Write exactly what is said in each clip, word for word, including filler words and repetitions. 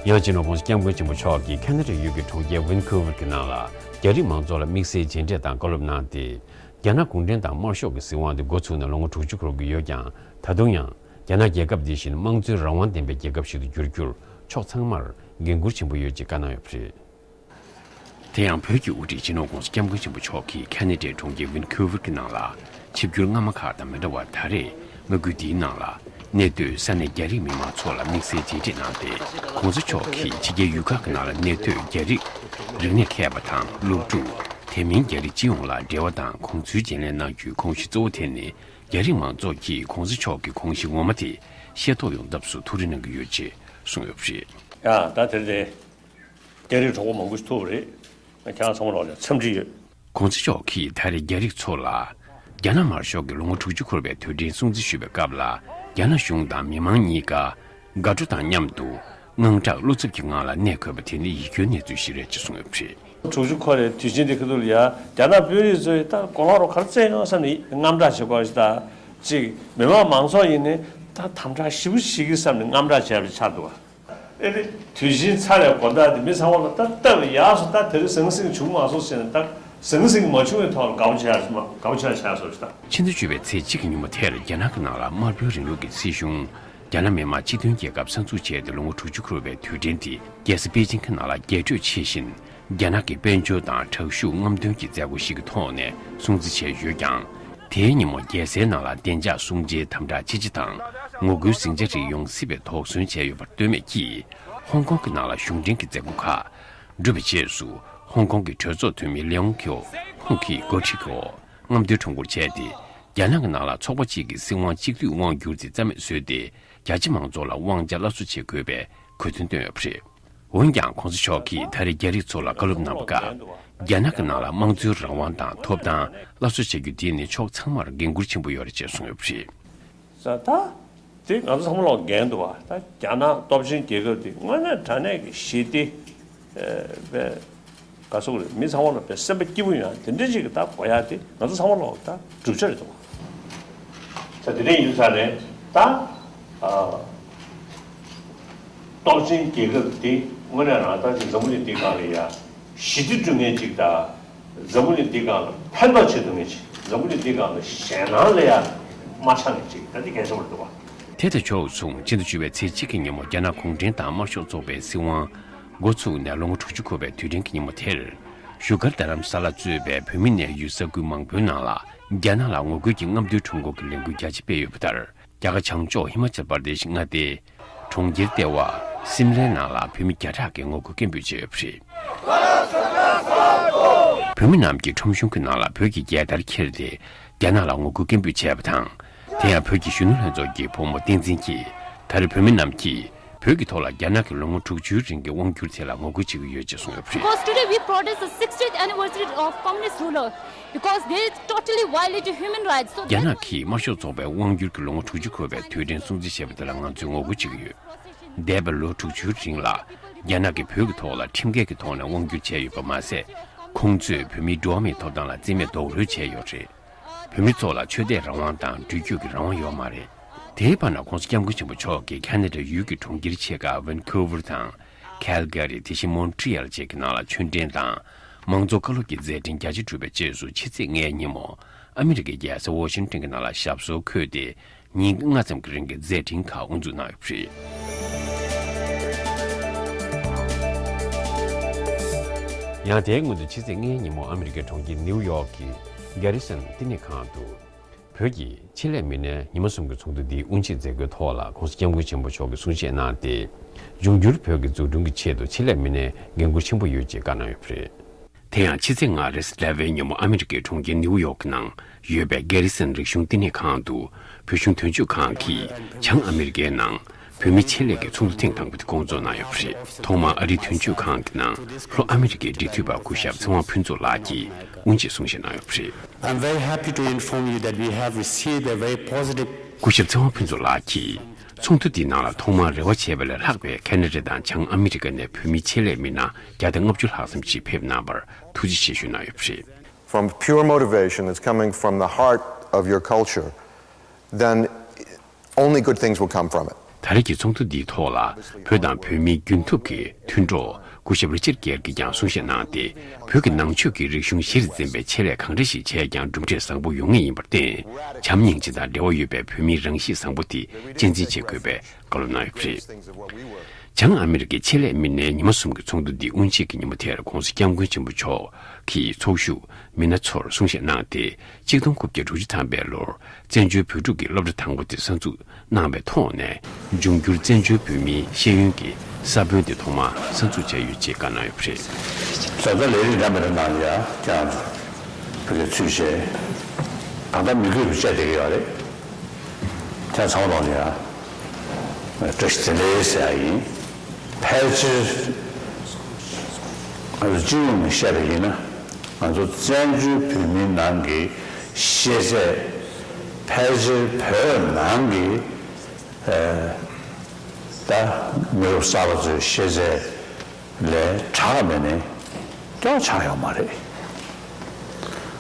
ཡང་སྤྱི་ནོར་༸གོང་ས་༸སྐྱབས་མགོན་ཆེན་པོ་མཆོག་གིས་ཁ་ན་ཌའི་ཡུལ་གྱི་གྲོང་ཁྱེར་ཝན་ཁུ་ཝར་གྱི་ནང་ལ་རྒྱ་རིགས་མང་ཚོགས་ལ་དམིགས་བསལ་མཇལ་འཕྲད་དང་བཀའ་སློབ་གནང་སྟེ། རྒྱ་ནག་གུང་ཁྲན་ཏང་དམར་ཤོག་གི་སྲིད་དབང་དེ་འགོ་ཚུགས་ནས་ལོ་ངོ་དྲུག་ཅུ་འཁོར་གྱི་ཡོད་ཀྱང་། ད་དུང་ཡང་རྒྱ་ནག་རྒྱལ་ཁབ་འདི་བཞིན་དམངས་གཙོའི་རང་དབང་ལྡན་པའི་རྒྱལ་ཁབ་ཞིག་ཏུ་འགྱུར་རྒྱུར་ཕྱོགས་ཚང་མར་འགན་འཁུར་ཆེན་པོ་ཡོད་ཅེས་བཀའ་གནང་ཡོད་པ་རེད། དེ་ཡང་བོད་ཀྱི་དབུ་ཁྲིད་སྤྱི་ནོར་༸གོང་ས་༸སྐྱབས་མགོན་ཆེན་པོ་མཆོག་གིས་ཁ་ན་ཌའི་གྲོང་ཁྱེར་ཝན་ཁུ་ཝར་གྱི་ནང་ལ་ཆིབས་བསྒྱུར་སྔ་མ་ཁག་དང་མི་འདྲ་བར། ད་རེས་མངའ་ཁུལ་འདིའི་ནང་ལ་གནས་སྡོད་ས་གནས་རྒྱ་རིགས་མི་མང་ཚོ་ལ་དམིགས་བསལ་མཇལ་འཕྲད་གནང་སྟེ། ༸གོང་ས་མཆོག་གིས་ཕྱི་རྒྱལ་ཡུལ་ཁག་གི་ནང་ལ་གནས་སྡོད་རྒྱ་རིགས་རིག་གནས་མཁས་པ་དང་སློབ་ཕྲུག་དེ་མིན་རྒྱ་རིགས་སྤྱི་ཡོངས་ལ་འབྲེལ་བ་དང་དགོངས་ཚུལ་བརྗེ་ལེན་གནང་རྒྱུའི་དགོངས་གཞི་གཙོ་བོ་དེ་ནི། རྒྱ་རིགས་མང་ཚོགས་ཀྱིས་༸གོང་ས་མཆོག་གི་དགོངས་གཞི་ངོ་མ་དེ་ཤེས་རྟོགས་ཡོང་ཐབས་སུ་ཐུགས་རེ་གནང་གི་ཡོད་ཅེས་གསུངས་ཡོད་པ་རེད། ཡ་ད་དེར་དེ། རྒྱ་རིགས་གྲོགས་པོ་མང་པོ་ཞིག་ཐུག་པ་རེད། ང་ཁྱེད་རང་ཚང་མ་ལོག་ལ་འཚམས་འདྲི་ཡོད། ༸གོང་ས་མཆོག་གིས་ད་རེས་རྒྱ་རིགས་ཚོ་ལ། རྒྱ་ནག་དམར་ཤོག་གི་ལོ་ངོ་དྲུག་ཅུ་འཁོར་བའི་དུས་དྲན་སྲུང་བརྩི་ཞུ་བའི་སྐབས་ལ། རྒྱ་ནག་གཞུང་དང་མི་མང་གཉིས་ཀ་དགའ་སྤྲོ་དང་མཉམ་དུ་དངངས་སྐྲག་བློ་འཚབ་ཀྱི་ངང་ལ་གནས་དགོས་པ་དེ་ནི་ཡིད་སྐྱོའི་གནས་ཚུལ་ཞིག་རེད་ཅེས་གསུངས་ཡོད་པ་རེད། དྲུག་ཅུ་འཁོར་བའི་དུས་ཆེན་དེ་ཁ་ཐུག་ལ་ཡ་རྒྱ་ནག་དཔོན་རིགས་ཚོས་ད་གོ་ལོག་རོ་ག་རེ་བཙལ་ཡོང་བསམ་ནས་དངངས་སྐྲག་བྱེད་དགོས་ཞིག་ད་ཅིག་མི་མང་མང་ཚོགས་ཡིན་ནའི་ད་དམ་དྲག་ཞེ་པོ་བྱེད་ཀྱི་བསམ་ནས་དངངས་སྐྲག་བྱས་པ་ཆགས་འདུག་བ། ཨེ་ནི་དུས་ཆེན་ཚར་བའི་དགོང་དག་དེ་མི་ཚང་མ་ལ་ད་སྟབས་ཡག་སོང་། ད་དེ་རིང་ཟང་ཟིང་བྱུང་མ་སོང་ཟེར་ནས་ད་ཟང་ཟིང་མ་བྱུང་བའི་ཐོག་ལ་དགའ་པོ་བྱས་དགའ་པོ་བྱས་བྱས་སོང་ཞིག་ད། ཕྱི་ཟླ་བཅུ་པའི་ཚེས་གཅིག་གི་ཉིན་མོ་དེར་རྒྱ་ནག་གི་ནང་ལ་དམར་པོའི་རིང་ལུགས་ཀྱི་སྲིད་གཞུང་རྒྱ་ནག་མི་དམངས་སྤྱི་མཐུན་རྒྱལ་ཁབ་གསར་འཛུགས་བྱས་ཏེ་ལོ་ངོ་དྲུག་ཅུ་འཁོར་བའི་དུས་དྲན་དེ་རྒྱལ་ས་པེ་ཅིང་གི་ནང་ལ་རྒྱས་སྤྲོས་ཆེ་བཞིན་རྒྱ་ནག་གི་དཔལ་འབྱོར་དང་དྲག་ཤུགས་རྔམ་སྟོན་གྱི་མཛད་སྒོ་ཞིག་གི་ཐོག་ནས་སྲུང་བརྩི་བྱས་ཡོད་ཀྱང་། དེའི་ཉིན་མོ་རྒྱལ་སའི་ནང་ལ་བདེ་འཇགས་སྲུང་བརྩིའི་དམ་དྲག་ཅི་ཆེ་དང་། ངོ་རྒོལ་ཟིང་ཆ་རིགས་ཡོང་སྲིད་པའི་དོགས་ཟོན་བྱས་ཡོད་པར་ལྟོས་མེད་ཀྱིས། ཧོང་ཀོང་གི་ནང་ལ་གཞུང་འབྲེལ་གྱི་མཛད་སྒོ་ཁག་གྲུབ་པའི་རྗེས་སུ། ཧོང་ཀོང་གི་གྲོས་ཚོགས་འཐུས་མི་ལེའོང་ཁེའོ་ཁོང་གིས་འགོ་ཁྲིད་ཀྱི་འོག་རྔམ་སྟོན་ཁྲོམ་སྐོར་བྱས་ཏེ། རྒྱ་ནག་གི་ནང་ལ་ཚོགས་པ་གཅིག་གི་སྲིད་དབང་གཅིག་སྡུད་དབང་བསྒྱུར་དེ་རྩ་མེད་བཟོས་ཏེ། རྒྱ་ཆེ་མང་ཚོགས་ལ་དབང་ཆ་སླར་གསོ་བྱེད་དགོས་པའི་དགོས་འདུན་བཏོན་ཡོད་པ་རེད། འོན་ཀྱང་༸གོང་ས་མཆོག་གིས་ད་རེས་རྒྱ་རིགས་ཚོ་ལ་བཀའ་སློབ་གནང་བ་སྐབས། རྒྱ་ནག་གི་ནང་ལ་དམངས་གཙོའི་རང་དབང་དང་ཐོབ་ཐང་སླར་གསོ་བྱ་རྒྱུ་འདི་ནི་ཕྱོགས་ཚང་མར་འགན་འཁུར་ཆེན་པོ་ཡོད་རེད་ཅེས་གསུངས་ཡོད་པ་རེད། ས་ད། དེ་ང་ཚོ་ཚང་མ་ལོག་འགན་འདུག་བ། ད་རྒྱ་ནག་སྟོབས་ཆེན་རྒྱལ་ཁབ་དེ་དངོས་གནས་དྲང་གནས་ཀྱི་ཞི་བདེ་བའི་ག་སོག་རེད། མི་ཚང་མ་ལ་བའི་སེམས་པ་སྐྱིད་པོ་ཡོང་དེ་འདྲ་ཅིག་གི་ད་དགོས་ཡ་དེ་ང་ཚོ་ཚང་མ་ལོག་ད་གྲུབ་ཆ་རེད་འདུག་བ། ས་དེ་འདྲ་ཡིན་ས་རེད་ད། ཨ། སྟོབས་ཆེན་རྒྱལ་ཁབ་དེ་དངོས་གནས་རང་ད་ཅིག་འཛམ་བུ་གླིང་འདི་སྒང་ལ་ཡ་ཞི་བདེ་བསྐྲུན་མཁན་ཅིག་དང་། འཛམ་བུ་གླིང་འདི་སྒང་ལ་ཕན་ཐོགས་བྱེད་ཐུབ་མཁན་ཅིག་འཛམ་བུ་གླིང་འདི་སྒང་ལ་ཞེད་སྣང་ལ་ཡ་མ་ཆགས་མཁན་ཅིག་ད་འདི་གལ་ཆེན་པོ་རེད་འདུག་བ། དེ་དང་ཕྱོགས་མཚུངས་སྤྱི་ཟླ་བཅུ་པའི་ཚེས་གཅིག་གི་ཉིན་མོ་རྒྱ་ནག་གུང་ཁྲན་ཏང་དམར་ཤོག་ཚོགས་པའི་སྲིད་དབང་འགོ་ཚུགས་ནས་ལོ་ངོ་དྲུག་ཅུ་འཁོར་བའི་དུས་དྲན་གྱི་ཉིན་མོ་དེར། བཞུགས་སྒར་རྡ་རམ་ས་ལ་གཙོས་པའི་བོད་མི་གནས་ཡུལ་ས་ཁུལ་མང་པོའི་ནང་ལ་རྒྱ་ནག་ལ་ངོ་རྒོལ་གྱི་རྔམ་སྟོན་ཁྲོམ་སྐོར་གྱི་ལས་འགུལ་རྒྱ་ཆེ་སྤེལ་ཡོད་པ་ལྟར། རྒྱ་གར་བྱང་ཕྱོགས་ཧི་མ་ཅལ་པར་དེ་ཤི་མངའ་སྡེའི་གྲོང་ཁྱེར་ལྟེ་བ་སིམ་ལའི་ནང་ལ་བོད་མི་བརྒྱ་ཕྲག་གིས་ངོ་རྒོལ་སྐད་འབོད་བྱས་ཡོད་པ་རེད། བོད་མི་རྣམས་ཀྱིས་ཁྲོམ་གཞུང་གི་ནང་ལ་བོད་ཀྱི་རྒྱལ་དར་འཁྱེར་ཏེ་རྒྱ་ནག་ལ་ངོ་རྒོལ་སྐད་འབོད་བྱས་པ་དང་། དེ་ཡང་བོད་ཀྱི་གཞོན་ནུ་ལྷན་ཚོགས་ཀྱི་བུ་མོ་བསྟན་འཛིན་གྱིས་ད་རེས་བོད་མི་རྣམས་ཀྱིས་བོད་ཀྱི་ཐོག་ལ་རྒྱ་ནག་གི་ལོ་ངོ་དྲུག་ཅུའི་རིང་གི་དབང་བསྒྱུར་དེ་ལ་ངོ་རྒོལ་བྱེད་ཀྱི་ཡོད་ཅེས་གསུངས་ཡོད་པ་རེད། Because today we protest the sixtieth anniversary of Communist rule because they totally violated human rights. So རྒྱ་ནག་གིས་དམར་ཤོག་ཚོགས་པའི་དབང་བསྒྱུར་གྱི་ལོ་ངོ་དྲུག་ཅུ་འཁོར་བའི་དུས་དྲན་སྲུང་བརྩི་བྱས་པ་དེ་ལ་ང་ཚོས་ངོ་རྒོལ་བྱེད་ཀྱི་ཡོད། འདས་པའི་ལོ་དྲུག་ཅུའི་རིང་ལ་རྒྱ་ནག་གིས་བོད་ཀྱི་ཐོག་ལ་ཁྲིམས་འགལ་གྱི་ཐོག་ནས་དབང་བསྒྱུར་བྱས་ཡོད་པ་མ་ཟད། ཁོང་ཚོས་བོད་མིའི་འགྲོ་བ་མིའི་ཐོབ་ཐང་ལ་བརྩི་མེད་རྡོག་རོལ་བྱས་ཡོད་རེད། བོད་མི་ཚོ་ལ་ཆོས་དད་རང་དབང་དང་འགྲུལ་སྐྱོད་ཀྱི་རང་དབང་ཡོད་མ་རེད། དེའི་བར་ན་༸གོང་ས་༸སྐྱབས་མགོན་ཆེན་པོ་མཆོག་གིས་ཁ་ན་ཌ་ཡུལ་གྱི་གྲོང་ཁྱེར་ཆེ་ཁག་ཝན་ཁུ་ཝར་དང་། ཁལ་ག་རི། དེ་བཞིན་མོན་ཊི་ཡལ་བཅས་ཀྱི་ནང་ལ་ཆོས་འབྲེལ་དང་། མང་གཙོ་བཀའ་སློབ་ཀྱི་མཛད་འཕྲིན་རྒྱ་ཆེ་གྲུབ་པའི་རྗེས་སུ་ཕྱི་ཚེས་ལྔའི་ཉིན་མོ་ཨ་མི་རི་ཀའི་རྒྱལ་ས་ཝ་ཤིང་ཊོན་གྱི་ནང་ལ་ཞབས་སོར་འཁོད་དེ། ཉིན་ལྔ་ཙམ་གྱི་རིང་གི་མཛད་འཕྲིན་ཁག་དབུ་འཛུགས་གནང་ཡོད་པ་རེད། ཡང་དེའི་སྔོན་དུ་ཕྱི་ཚེས་ལྔའི་ཉིན་མོ་ཨ་མི་རི་ཀའི་གྲོང་ཁྱེར་ནིའུ་ཡོག་གི་གྷེ་རི་སན་བསྟི་གནས་ཁང་དུ། བོད་ཀྱི་ཆེད་ལས་མི་སྣའི་ཉི་མ་གསུམ་གྱི་ཚོགས་འདུ་འདིའི་དབུ་འབྱེད་མཛད་སྒོའི་ཐོག་ལ་༸གོང་ས་༸སྐྱབས་མགོན་ཆེན་པོ་མཆོག་གིས་གསུང་བཤད་གནང་སྟེ། འབྱུང་འགྱུར་བོད་ཀྱི་འཛུགས་སྐྲུན་གྱི་ཆེད་དུ་ཆེད་ལས་མི་སྣའི་འགན་འཁུར་ཆེན་པོ་ཡོད་ཅེས་བཀའ་གནང་ཡོད་པ་རེད། དེ་ཡང་ཕྱི་ཚེས་ལྔ་རེས་གཟའ་ཟླ་བའི་ཉིན་མོ་ཨ་མི་རི་ཀའི་གྲོང་ཁྱེར་ནིའུ་ཡོག་གི་ནང་ཡོད་པའི་གྷེ་རི་སན་རིག་གཞུང་བསྟི་གནས་ཁང་དུ་བོད་གཞུང་དོན་གཅོད་ཁང་གིས་བྱང་ཨ་མི་རི་ཀའི་ནང་བོད་མི་ཆེད་ལས་ཀྱི་ཚོགས་འདུ་ཐེངས་དང་པོ་དེ་བསྐོང་ཚོགས་གནང་ཡོད་པ་རེད། ཐོག་མར་ཨ་རིའི་དོན་གཅོད་ཁང་གི་ནང་ལྷོ་ཨ་མི་རི་ཀའི་འབྲེལ་མཐུད་པ་སྐུ་ཞབས་ཚེ་དབང་ཕུན་ཚོགས་ལགས་ཀྱིས་དབུ་འབྱེད་གསུང་བཤད་གནང་ཡོད་པ་རེད། I'm very happy to inform you that we have received a very positive སྐུ་ཞབས་ཚེ་དབང་ཕུན་ཚོགས་ལགས་ཀྱིས་ཚོགས་འདུ་འདིའི་ནང་ལ་ཐོག་མར་རེ་བ་བྱས་པ་ལས་ལྷག་པའི་ཁ་ན་ཌ་དང་བྱང་ཨ་མི་རི་ཀ་ནས་བོད་མི་ཆེད་ལས་མི་སྣ་བརྒྱ་དང་ལྔ་བཅུ་ལྷག་ཙམ་ཞིག་ཕེབས་གནང་བར་ཐུགས་རྗེ་ཆེ་ཞུ་གནང་ཡོད་པ་རེད། From pure motivation that's coming from the heart of your culture, then only good things will come from it. ད་རེས་ཀྱི་ཚོགས་འདུ་འདིའི་ཐོག་ལ་བོད་དང་བོད་མིའི་རྒྱུན་མཐུད་ཀྱི་མཐུན་གྲོགས་སྐུ་ཞབས་རི་ཅར་གེར་གྱིས་ཀྱང་གསུང་བཤད་གནང་སྟེ། བོད་ཀྱི་ནང་ཆོས་ཀྱི་རིག་གཞུང་གཞིར་འཛིན་པའི་ཆེད་ལས་གང་འདྲ་ཞིག་བྱས་ཀྱང་གྲུབ་འབྲས་བཟང་པོ་ཡོང་ངེས་ཡིན་པར་བརྟེན། བྱམས་སྙིང་རྗེ་དང་འབྲེལ་བ་ཡོད་པའི་བོད་མིའི་རང་གཤིས་བཟང་པོ་དེ་གཅེས་འཛིན་བྱེད་དགོས་པའི་བཀའ་སློབ་གནང་ཡོད་པ་རེད། བྱང་ཨ་མི་རི་ཀའི་ཆེད་ལས་མི་སྣའི་ཉི་མ་གསུམ་གྱི་ཚོགས་འདུ་འདི་དབུ་འབྱེད་ཀྱི་ཉིན་མོ་དེར་༸གོང་ས་༸སྐྱབས་མགོན་ཆེན་པོ་མཆོག་གིས་ཚོགས་ཞུགས་མི་སྣ་ཚོར་གསུང་བཤད་གནང་སྟེ། ཆིག་སྟོང་དགུ་བརྒྱ་དྲུག་ཅུ་ཐམ་པའི་ལོར་བཙན་བྱོལ་བོད་ཕྲུག་གི་སློབ་གྲྭ་དང་པོ་དེ་གསར་འཛུགས་གནང་བའི་ཐོག་ནས། འབྱུང་འགྱུར་བཙན་བྱོལ་བོད་མིའི་ཤེས་ཡོན་གྱི་ས་བོན་དེ་ཐོག་མར་གསར་འཛུགས་བྱས་ཡོད་ཅེས་བཀའ་གནང་ཡོད་པ་རེད། ད་ལྟ་ལས་རིགས་འདྲ་མི་འདྲ་ནང་ལ་ཡང་ཁྱེད་རང་ཚོ་བོད་སྐད་ཚུད་བྱས། ད་ལྟ་མི་དགོས་པ་བཅད་བསྡད་ཀྱི་ཡོད་རེད། ཁྱེད་ཚང་མ་ལ་ཡང་བཀྲ་ཤིས་བདེ་ལེགས་ཟེར་ཡ་ཡིན། ཕལ་ཆེར་ང་ཚོ་སྤྱི་ཡོངས་ནས་བཤད་པ་ཡིན་ན། ང་ཚོ་བཙན་བྱོལ་བོད་མིའི་ནང་གི་ཤེས་ཚད། ཕལ་ཆེར་བོད་ནང་གི་ཨ་ད་མི་རབས་གསར་པ་ཚོའི་ཤེས་ཚད་ལས་དྲག་མེད་ནས་ཀྱང་ཆག་ཡོད་མ་རེད།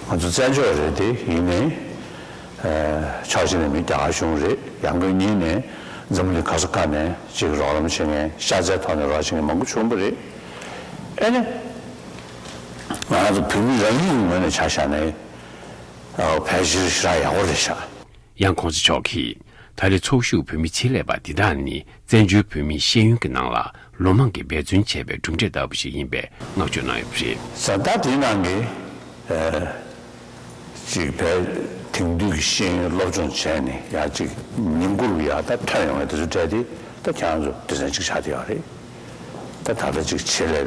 ང་ཚོ་བཙན་བྱོལ་རེད་དེ། ཡིན་ནའི་ཨ་ཕྱོགས་གཅིག་ནས་མི་རྒྱ་གར་གཞུང་རེད། ཡང་སྒོས་གཉིས་ནས་འཛམ་གླིང་ག་ས་ག་ནས་ཅིག་རོགས་རམ་བྱེད་མཁན། ཤ་ཚའི་ཐོག་ནས་རོགས་བྱེད་མཁན་མང་པོ་བྱུང་བ་རེད། ཨེ་ནས་ང་ཚོ་བོད་མི་རང་ཉིད་ཀྱི་ངོས་ནས་ཆ་བཞག་ན་ཨ་ཕལ་ཆེར་ཞེ་དྲག་ཡག་པོ་རེད་ཤག་ཡང་༸གོང་ས་མཆོག་གིས་ད་རེས་ཚོགས་ཞུགས་བོད་མི་ཆེད་ལས་པ་འདི་དག་ནི་བཙན་བྱོལ་བོད་མིའི་ཤེས་ཡོན་གྱི་ནང་ལ་ལོ་མང་གི་འབད་བརྩོན་བྱས་པའི་གྲུབ་འབྲས་ལྟ་བུ་ཞིག་ཡིན་པའི་བསྔགས་བརྗོད་གནང་ཡོད་པ་རེད། ཟ་ད་དེའི་ནང་གི་ཨ་ཅིག་བས་དེང་དུས་ཀྱི་ཤེས་ཡོན་སློབ་སྦྱོང་བྱས་ནས་ཡ་ཅིག་ཉིན་གུང་ཡ་ད་ཐོན་ཡོང་བའི་དུས་ཚོད་སྤྲད་དེ། ད་ཁྱེད་རང་ཚོ་སྡེ་ཚན་གཅིག་ཆགས་བསྡད་ཡོད་རེད། ད་ད་ལྟ་ཅིག་ཆེད་ལས་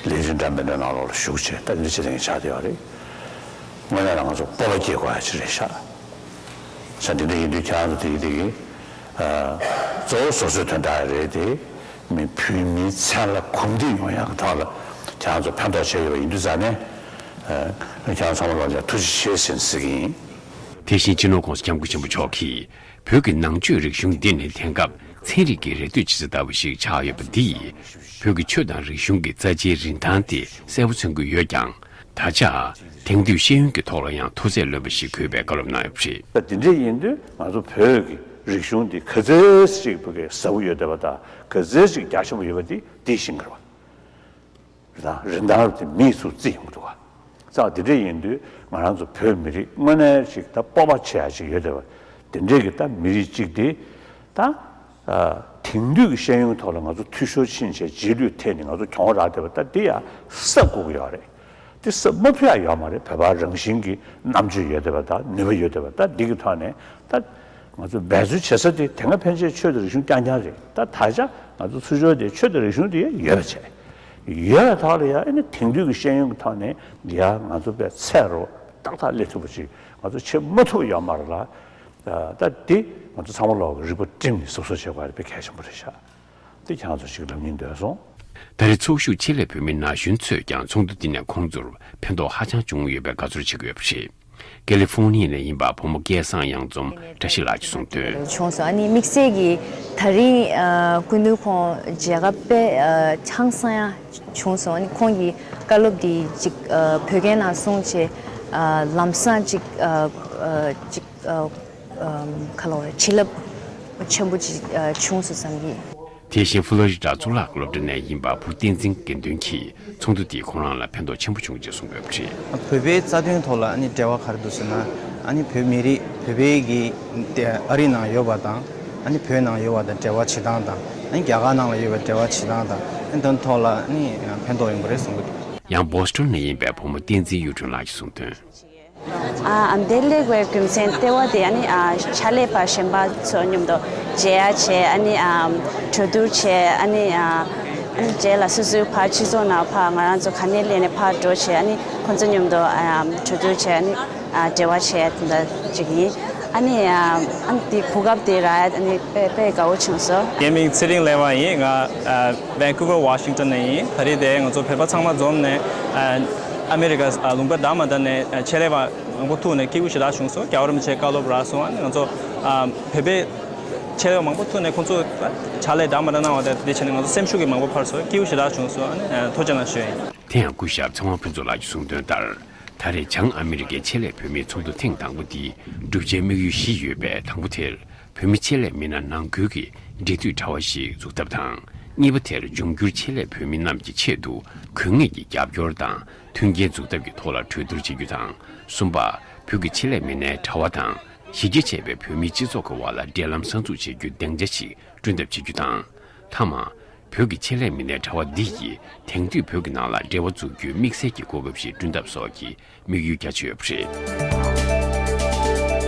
པའི་ལས་རིམ་འདྲ་མི་འདྲ་ནང་ལོགས་ལ་ཞུགས་བྱས། ད་འདི་ཆེད་ལས་ཆགས་བསྡད་ཡོད་རེད། དངོས་གནས་ལ་ང་ཚོ་སྤོབས་པ་སྐྱེ་དགོས་ཡ་ཅིག་རེད་ཤག་ས་འདི་འདྲ་ཡིན་དུས་ཁྱེད་རང་ཚོ་དེ་གི་དེ་གི་ཨ་གཙོ་བོ་སོ་སོའི་དོན་དག་རེད་དེ། མི་བོད་མིའི་མཚན་ལ་གོམས་འདྲིས་ཡོང་ཡག་གི་ཐོག་ལ་ཁྱེད་རང་ཚོ་ཕན་ཐོགས་བྱས་ཡོད་པ་ཡིན་དུས་ཙང་ནས། ཨ་ཁྱེད་རང་ཚང་མ་ལ་ཡང་ཐུགས་རྗེ་ཆེ་ཟེར་ནས་ཟེར་གྱི་ཡིན། དེ་བཞིན་སྤྱི་ནོར་༸གོང་ས་༸སྐྱབས་མགོན་ཆེན་པོ་མཆོག་གིས། བོད་ཀྱི་ནང་ཆོས་རིག་གཞུང་འདི་ནི་དེང་སྐབས་ཚན་རིག་གི་རེ་ལྟོས་བྱེད་ས་ལྟ་བུ་ཞིག་ཆགས་ཡོད་པ་འདི་ཡིས། བོད་ཀྱི་ཆོས་དང་རིག་གཞུང་གི་རྩ་ཆེའི་རིན་ཐང་དེ་གསལ་པོ་མཚོན་གྱི་ཡོད་ཀྱང་། ད་ཆ་དེང་དུས་ཤེས་ཡོན་གྱི་ཐོག་ལ་ཡང་མཐོ་ཚད་ལོན་པ་ཞིག་དགོས་པའི་བཀའ་སློབ་གནང་ཡོད་པ་རེད། ད་འདི་འདྲ་ཡིན་དུས་ང་ཚོ་བོད་ཀྱི་རིག་གཞུང་འདི་ག་ཚོད་ཅིག་བོད་ཀྱི་ཟབ་པོ་ཡོད་བསྡད་པ་དང་། ག་ཚོད་ཅིག་རྒྱ་ཆེན་པོ་ཡོད་པ་འདི་འདི་ཤེས་དགོས་པ། རིན་ཐང་། རིན་ཐང་དེ་མིས་ཚུར་བརྩི་ཡོང་གི་འདུག་ག་ཙང་དེ་འདྲ་ཡིན་དུས་ང་རང་ཚོ་བོད་མི་རིགས་དངོས་གནས་ཅིག་ད་སྤོབས་པ་བྱེད་ཡ་ཅིག་ཡོད་བསྡད་པ། དེ་འདྲའི་གི་ད་མི་རིགས་གཅིག་དེ་ད་ཨ་དེང་དུས་ཀྱི་ཤེས་ཡོན་ཐོག་ལ་ང་ཚོ་འཐུས་ཤོར་ཕྱིན་བྱས་རྗེས་ལུས་ཐེབས་ནས་ང་ཚོ་གྱོང་རག་བསྡད་པ། ད་འདི་ཡ་གསབ་དགོས་ཀྱི་ཡོད་རེད། འདི་གསབ་མ་ཐུབ་ཡ་ཡོད་མ་རེད། བོད་པ་རང་བཞིན་གྱི་རྣམ་དཔྱོད་ཡོད་བསྡད་པ་དང་ནུས་པ་ཡོད་བསྡད་པ། ད་འདི་གི་ཐོག་ནས་ད། ང་ཚོས་འབད་རྩོལ་བྱེད་ས་དེ་དེ་སྔ་ཕན་ཆད་ཆོས་དང་རིག་གཞུང་རྐྱང་རྐྱང་རེད། ད་ད་ཆ་ང་ཚོ་ཚུར་ཕྱོགས་དེ་ཆོས་དང་རིག་གཞུང་དེ་ཡོད་པ་བྱས། ཡོད་པའི་ཐོག་ལ་ཡང་ཨ་ནི་དེང་དུས་ཀྱི་ཤེས་ཡོན་གྱི་ཐོག་ནས་ཡང་ང་ཚོ་དཔེ་ཚད་རོ་ཏག་ཏག་སླེབས་ཐུབ་པ་ཅིག་ང་ཚོ་བྱེད་མ་ཐུབ་ཡོད་མ་རེད་ལ། ད་དེ་ང་ཚོ་ཚང་མ་ལོག་གི་རིག་པ་བསྒྲིམས་ནས་གཟབ་གཟབ་བྱེད་དགོས་པ་དཔེ་གལ་ཆེན་པོ་རེད་ཤག་དེ་ཁྱེད་རང་ཚོ་ཞིག་ལབ་སྙིང་འདོད་སོང་། ད་རེས་ཚོགས་ཞུགས་ཆེད་ལས་བོད་མི་ན་གཞོན་ཚོས་ཀྱང་ཚོགས་འདུ་འདི་ནས་ཁོང་ཚོར་ཕན་ཐོགས་ཧ་ཅང་བྱུང་ཡོད་པའི་དགའ་ཚོར་བྱེད་ཀྱི་ཡོད་པ་རེད། ཀེ་ལི་ཧྥོ་ནི་ཡ་ནས་ཡིན་པ་བུ་མོ་སྐལ་བཟང་གཡང་འཛོམས་བཀྲ་ཤིས་ལགས་ཀྱིས་གསུངས་དོན། བྱུང་སོང་། ཨ་ནི་དམིགས་བསལ་གྱིས་ད་རིང་ཨ་སྐུ་མདུན་ཁོང་མཇལ་ཁ་དཔེ་ཨ་ཧང་སང་ཡ་བྱུང་སོང་། ཨ་ནི་ཁོང་གི་བཀའ་སློབ་འདི་ཅིག་ཨ་བོད་སྐད་ནང་གསུངས་བྱས་ཨ་ལམ་སང་ཅིག་ཨ་ཨ་ཅིག་ཨ་ཨ་ག་ལ་བ་རེད། བྱིན་རླབས་ཆེན་པོ་ཅིག་ཨ་བྱུང་སོང་བསམ་གྱི། དེ་བཞིན་ཧྥུ་ལོ་རི་ཌ་གཙུག་ལག་སློབ་གྲྭ་ནས་ཡིན་པ་བུ་བསྟན་འཛིན་དགེ་འདུན་གྱིས་ཚོགས་འདུ་དེས་ཁོང་རང་ལ་ཕན་ཐོགས་ཆེན་པོ་བྱུང་ཅེས་གསུངས་ཡོད་པ་རེད། བོད་པའི་རྩ་དོན་ཐོག་ལ་ཨ་ནི་འབྲེལ་བ་ག་རེ་འདུག་ཟེར་ན། ཨ་ནི་བོད་མི་རིགས་བོད་པའི་གི་ཨ་རི་ནང་ཡོད་པ་དང་། ཨ་ནི་བོད་ནང་ཡོད་པ་དང་འབྲེལ་བ་བྱེད་སྟངས་དང་། ཨ་ནི་རྒྱ་གར་ནང་ལ་ཡོད་པའི་འབྲེལ་བ་བྱེད་སྟངས་དང་། ཨ་ནི་དོན་ཐོག་ལ་ཨ་ནི་ཕན་ཐོགས་ཡོང་གི་རེད་གསུང་གི་འདུག་ཡང་བོ་སི་ཊོན་ནས་ཡིན་པའི་བུ་མོ་བསྟན་འཛིན་གཡུ་སྒྲོན་ལགས་ཀྱིས་གསུངས་དོན། Uh, I'm Delhi, where Crimson Tewa, the, uh, Chale Pa Shemba, so, nyum do, Jaya Che, ani, um, Chodur Che, ani, uh, ani Jela Suzu Pa Chizo na Pa, Ngaranzo Kanele ne Pa Dro Che, ani, Konzo nyum do, um, Chodur Che, ani, uh, Dewa Che, the Jiggy, ani, um, ani, the Kugab de Raya, ani, Pe, Pe Gao Chung So. ངའི་མིང་ཚེ་རིང་ལེགས་དབང་ཡིན། ང་ཨ་ཝན་ཀུ་ཝར་ཝ་ཤིང་ཊོན་ནས་ཡིན། ད་རེས་དེ་ང་ཚོ་བོད་པ་ཚང་མ་འཛོམས་ནས་ཨ་ཨ་མེ་རི་ཀ་ཨ་ལུང་པ་དྷརྨ་ཐཱ་ནས་ཨ་ཆེད་ལས་པ་མང་པོ་ཐུག་ནས་སྐྱིད་པོ་ཞེ་དྲག་བྱུང་སོང་། རྒྱལ་བ་རིན་པོ་ཆེ་བཀའ་སློབ་རག་སོང་། ཨ་ནི་ང་ཚོ་ཨ་བོད་པའི་ཆེད་ལས་པ་མང་པོ་ཐུག་ནས་ཁོང་ཚོ་ཕྱག་ལས་དྷརྨ་ཐཱ་གནང་བ་དང་དེ་བྱས་ནས་ང་ཚོ་སེམས་ཤུགས་ཀྱི་མང་པོ་འཕར་སོང་། སྐྱིད་པོ་ཞེ་དྲག་བྱུང་སོང་། ཨ་ནི་ཨ་ཐུགས་རྗེ་གནང་ཞུ་ཡིན། དེ་ཡང་སྐུ་ཞབས་ཚེ་དབང་ཕུན་ཚོགས་ལགས་ཀྱིས་གསུངས་དོན་ལྟར། ད་རེས་བྱང་ཨ་མི་རི་ཀའི་ཆེད་ལས་བོད་མིའི་ཚོགས་འདུ་ཐེངས་དང་པོ་འདིའི་བསྒྲུབ་བྱའི་དམིགས་ཡུལ་བཞི་ཡོད་པའི་དང་པོ་དེར། བོད་མི་ཆེད་ལས་མི་སྣ་ནང་ཁུལ་གྱི་ འབྲེལ་མཐུད་དྲ་བ་ཞིག་འཛུགས་ཐབས་དང་། གཉིས་པ་དེར་འབྱུང་འགྱུར་ཆེད་ལས་བོད་མི་རྣམས་ཀྱི་ཆེད་དུ་དགོས་ངེས་ཀྱི་རྒྱབ་སྐྱོར་དང་མཐུན་རྐྱེན་འཛུགས་ཐབས་ཀྱི་ཐོག་ལ་གྲོས་བསྡུར་བྱེད་རྒྱུ་དང་། གསུམ་པ། བོད་ཀྱི་ཆེད་ལས་མི་སྣའི་དྲ་བ་དང་། གཞིས་བྱེས་བྱས་པའི་བོད་མིའི་སྤྱི་ཚོགས་ཀྱི་དབར་ལ་འབྲེལ་ལམ་གསར་འཛུགས་བྱེད་རྒྱུའི་སྡིངས་ཆ་ཞིག་བསྐྲུན་ཐབས་བྱེད་རྒྱུ་དང་། ཐ་མ། བོད་ཀྱི་ཆེད་ལས་མི་སྣའི་དྲ་བ་འདི་ཡིས་དེང་དུས་བོད་ཀྱི་ནང་ལ་འབྲེལ་བ་འཛུགས་རྒྱུའི་དམིགས་བསལ་གྱི་གོ་སྐབས་ཤིག་བསྐྲུན་ཐབས་སོགས་ཀྱི་དམིགས་ཡུལ་རྒྱ་ཆེ་ཡོད་པ་རེད།